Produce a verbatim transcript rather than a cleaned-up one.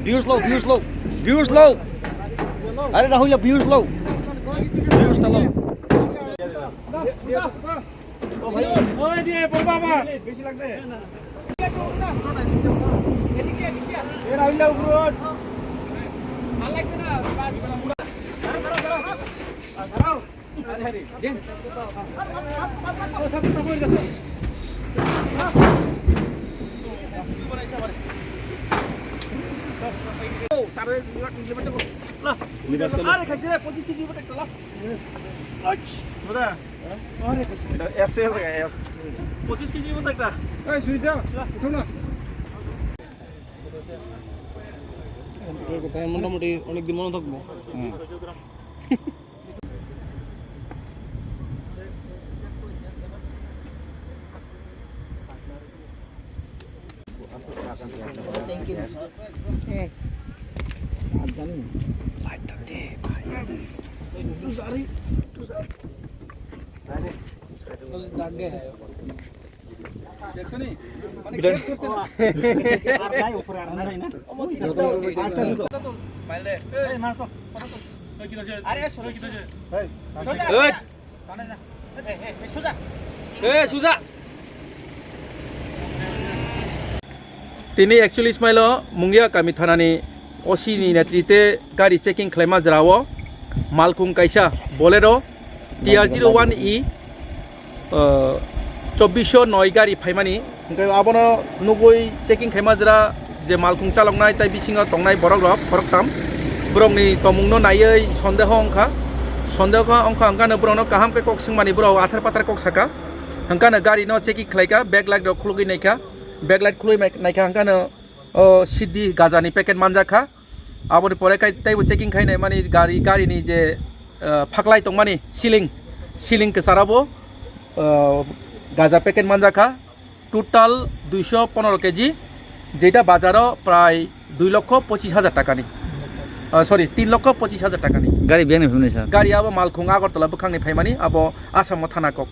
Views low, views low, views low. Are Rahul, ya views low. Views ta low. Are khaise pochis kg bo tekla. Ach, boda. Are khaise. Eta S S, S. Pochis kg bo tekla. Ei, সুইটা, উঠো না। মোটামুটি অনেক দিন মনে থাকবো। Tini actually smailo Mungia kami thanani O C ni netrite gari checking khlaima jora o malkhung kaisa Bolero T R zero one E, ah, chobbish noi gari phaimani. Hwnkhe abono nugwi checking khaima jora je malkhung chaloknai tei bisingo tongnai borok rok khoroktham. Borokni tongmungno naiwi sondeho wngkha. Sondeho wngkha hwnkhe ano borokno kaham khe kok swngmani borok athar pathar kok saka. Hwnkhe ano gari no checking khlaikha, back light rok khulugwi naikha. Back light khulugwi naikha hwnkhe ano o C D gajani packet manjakha. Aboni pore kai teibo checking khainai mani gari, garini je, ah, phaklai tongmani ceiling, ceiling kwcharo bo, ah, gaja packet manjakha. Total duisho pondro kg, jeita bazaro prai dui lokho pochis hajar takani. Ah, sorry, tin lokho pochis hajar takani. Gari biyangni phunuknai sir? Gari abo malkhung Agartala bwkhakni phaimani, abo Assam o thana kok.